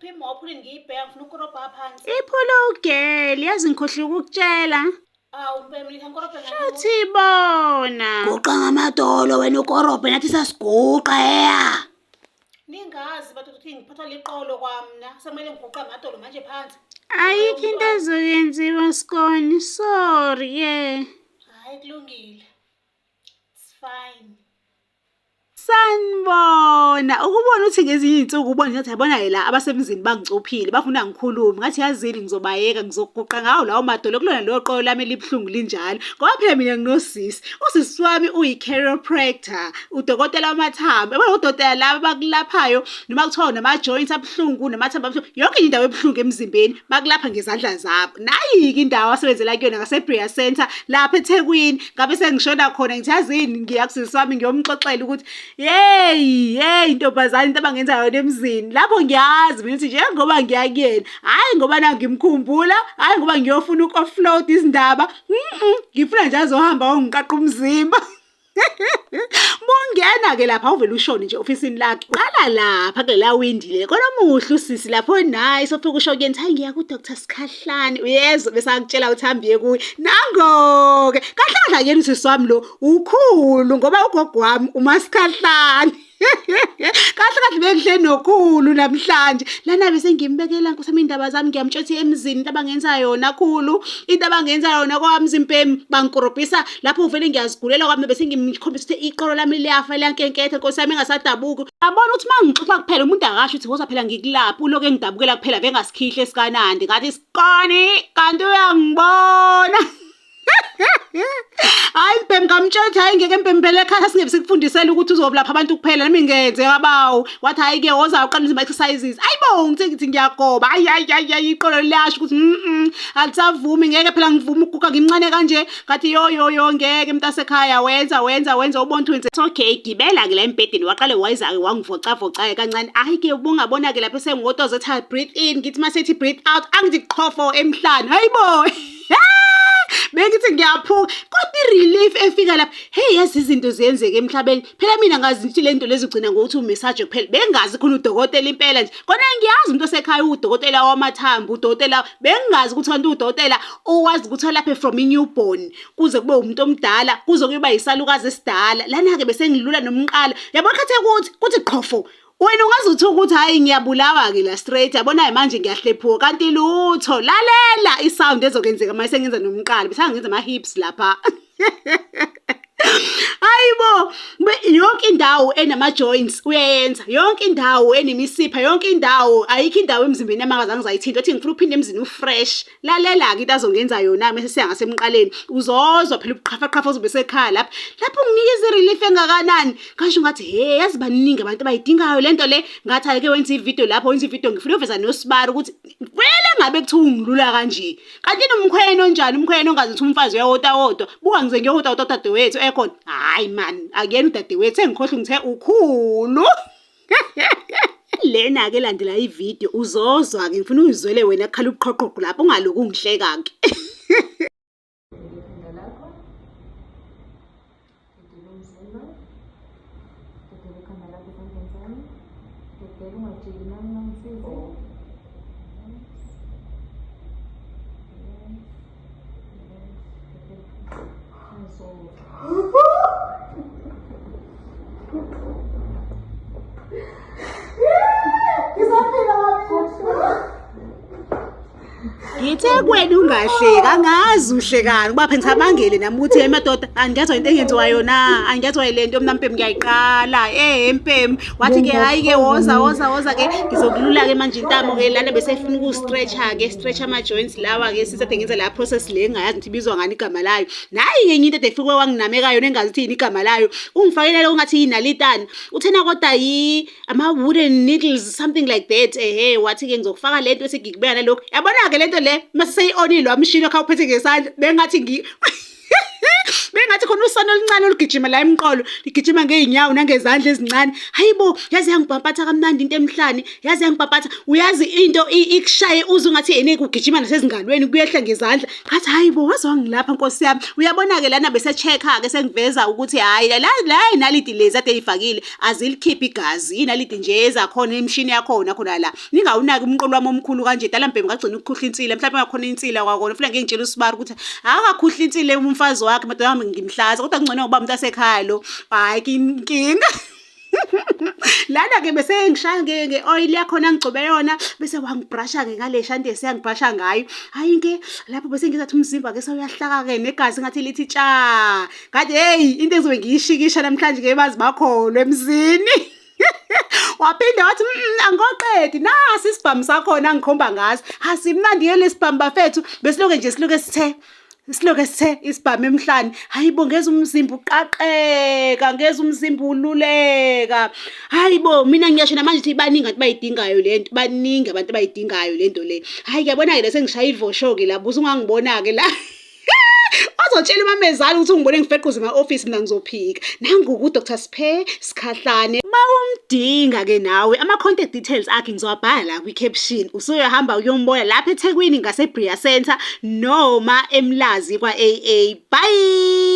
Iphi imophu ngiyibheka ngifuna ukorobha phansi. Iphula ugeli, yazi ngikhohlwe ukukutshela. Awu Mpembe nithi angikorobhe ngani? Shuthi bona. Guqa ngamadolo wena ukorobhe nathi sasiguqa eya. Ningazi bathi ukuthi ngiphathwa liqolo kwamna. Sekumele ngiguqe amadolo manje phansi. Ayikho into ezoyenziwa Skoni, sorry ke. Hayi kulungile. It's fine. Sanibona, ukubona ukuthi ngezinye iy'nsuku ubone ngathi yabona-ke la abasemzini bangicuphile bafuna ngikhulume ngathi yazini ngizobayeka ngizoguqa ngawo lawo madolo kulona leyo qolo lami elibuhlungu linjalo ngoba phela mina nginosisi usisi wami uyi-chiropractor udokotela wamathambo yabona odokotela laba abakulaphayo noma kuthiwa unama-joints abuhlungu namathambo abuhlungu yonke nje indawo ebuhlungu emzimbeni bakulapha ngezandla zabo nayi-ke indawo asebenzela kuyona ngaseBria Centre lapha eThekwini ngabe sengishona khona ngithi yazini ngiya kusisi wami ngiyomxoxela ukuthi yeyi yeyi ntombazane into abangenza yona emzini lapho ngiyazi mina ukuthi njengoba ngiya kuyena hhayi ngoba nangimkhumbula hhayi ngoba ngiyofuna uku-offload izindaba ngifuna nje azohamba ongiqaqa umzimba. Mungena-ke lapha uvele ushone nje ofisini lakhe. Qala lapha kulela windi le. Kona muhle usisi lapho nice ofika usho kuyena hayi ngiya ku-Dr Sikhahlane. Uyezwa bese akutshela ukuthi hambe uye kuye. Nango-ke kahle kahle akuyena usisi wami lo ukhulu ngoba ugogo wami uMasikhahlane. Kahle kahle bengihle nokhulu namhlanje. Lana bese ngimbekela nkosi yami indaba zami ngiyamtshela ukuthi emzini into abangenza yona khulu, into abangenza yona kwami Mpemi bangikorobhisa lapho uvele ngiyazigulela kwami bese ngimkhombisa ukuthi iqolo lami liyafa liyankenketha nkosi yami engasadabuki. Yabona ukuthi uma ngixoxa kuphela umuntu akasho ukuthi woza phela ngikulaphi ulokhu engidabukela kuphela bengasikhihle esikanandi ngathi sikoni kanti uyangibona. Hayi mbhemu ngamtshela ukuthi hayi ngeke mbhemu phela ekhaya singebe sikufundisela ukuthi uzoblapha abantu kuphela nami ngenze abawu wathi hayi ke woza uqala ama exercises ayibo ngithe ngithi ngiyagoba hayi hayi hayi hayi iqolo liyasho ukuthi alisavumi ngeke phela ngivume ukuguga ngimncane kanje ngathi yo yo yo ngeke mntasekhaya wenza wenza wenza ubona ukuthi wenze okay gibela ke la embhedeni waqale wayiza ke wangivocavoca ke kancane hayi ke ubungabona ke lapho esengiwotoza ethi breathe in ngithi masethi breathe out angithi qhofo emhlane hayibo bengithi ngiyaphuka kodwa i-relief efika lapha hey yazi izinto ziyenzeka emhlabeni phela mina ngazi ukuthi le nto lezi ugcina ngokuthi umesaje kuphela bengazi khona udokotela impela nje kona ngiyazi umuntu osekhaya uwudokotela wamathambo udokotela bengingazi ukuthi kanti udokotela owazi ukuthi alaphe from i-newborn kuze kube umuntu omdala kuze kuyoba yisalukazi esidala lana-ke bese ngilula nomqala yabo khathe kuthi kuthi qhofo Wena ungaze uthi ukuthi hhayi ngiyabulawa-ke la straight yabona manje ngiyahlephuka kanti lutho lalela i-sound ezokwenzeka uma sengenza nomqala bese ngenza ama-hips lapha. Hayibo yonke indawo enama-joints uyayenza yonke indawo enemisipha yonke indawo ayikho indawo emzimbeni yami angazange ngizayithinta wathi ngifuna uphinde emzini ufresh Lalela-ke into azongenza yona mese siya ngasemqaleni. Uzozwa phela ubuqhafaqhafa ozobe sekhaya lapha. Lapho unginikeza i-relief engakanani. Ngasho ngathi he yazi baningi abantu abayidingayo lento le. Ngathi ake wenze ividiyo lapho wenze ividiyo ngifuna ukuveza nosibari ukuthi vele ngabe kuthiwa ungilula kanje. Kanti nomkhweyana onjani umkhweyana ongazi ukuthi umfazi uyawotawotwa. Buka ngize ngiyowotawota udadewethu ekhona. Hhayi man akuyena udadewethu sengikhohlwa ngithe ukhulu. Lena-ke elandela ividiyo uzozwa-ke ngifuna uyizwele wena kukhala ubuqhoqhoqho lapho ungaloku ungihleka-ke. Ikhanda lakho. Dedela umzimba. Dedela ikhanda lakho esandleni sami. Dedela ungajiki nami ungangisizi. Relax. Relax. Relax. Dedela. Ngizozwa. Ngithe kuwena ungahleki angazi uhlekani kuba phela ngisabangele nami ukuthi hey madoda angiyazwa into engenziwa yona angiyazwa le nto mina mpemu ngiyayiqala eh mpemu wathi ke hayi ke woza woza woza ke ngizokulula ke manje intamo ke lana bese efuna ukustretcha ke stretch ama joints lawa ke sisade ngenza la process le engayazi ukuthi ibizwa ngani igama layo nayi enye into efike wanginameka yona engazi ukuthi yini igama layo ungifakela lo ngathi yinalitana uthena kodwa yi ama wooden needles something like that ehe wathi ke ngizokufaka lento bese ngikubeka nalokhu yabona ke lento le mase seyi-onile wamshini wakhe awuphethe ngesandla bengathi ngi Bengathi khona usana oluncane olugijima la emqolo, ligijima ngey'nyawo nangezandla ezincane. Hayi bo, yaze yangipampatha kamnandi into emhlane, yaze yangipampatha. Uyazi into ikushaye uzwe ungathi ene kugijima nasezingalweni kuyehla ngezandla. Ngathi hayi bo, waze wangilapha nkosi yami. Uyabona-ke lana bese-check-a-ke sengiveza ukuthi hhayi la la inaliti lezi ade eyifakile azilikhiphi igazi, inaliti nje ezakhona imishini yakhona khona la. Ningawunaki umqolo wami omkhulu kanje dala mbhemu ngagcina ukukhuhla insila mhlawumbe ngakhona insila kwakona funa ngeke ngitshele usibari ukuthi akakhuhla insila umfazi wakhe madoda wami ngimhlaza kodwa kungcono ngoba umuntu asekhaya lo hayi inkinga lana-ke bese ngishaya nge-oil yakhona ngigcobe yona bese wangibrasha-ke ngale shanti eseyangibhrasha ngayo hhayi ke lapho bese ngizathi umzimba-ke sewuyahlaka-ke negazi ngathi lithi tsha ngathi hheyi into engizobe ngiyishikisha namhlanje ke bazi bakholwe emzini Waphinde wathi angikoqedi nasi isibhamu sakhona angikhomba ngaso. Asimnandi ke lesibhamu bafethu besiloke nje siloke sithe siloke sithe isibhamu emhlane. Hayibo ngeza umzimba uqaqeka, ngeza umzimba ululeka. Hayibo mina ngiyasho namanje ukuthi baningi abantu bayidingayo lento, baningi abantu abayidingayo lento le. Hayi kuyabona ke la sengishaya ivosho ke la, busungangibona ke la. Ozotshela umamezala ukuthi ungibone ngifequza ema-ofisi mina ngizophika. Nangu uDr Sphe Sikhahlane. Mawumdinga ke nawe ama-contact details akhe ngizowabhala la kwi-caption. Usuyohamba uyombona lapha eThekwini ngase-Bria Centre noma eMlazi kwa-AA. Bye!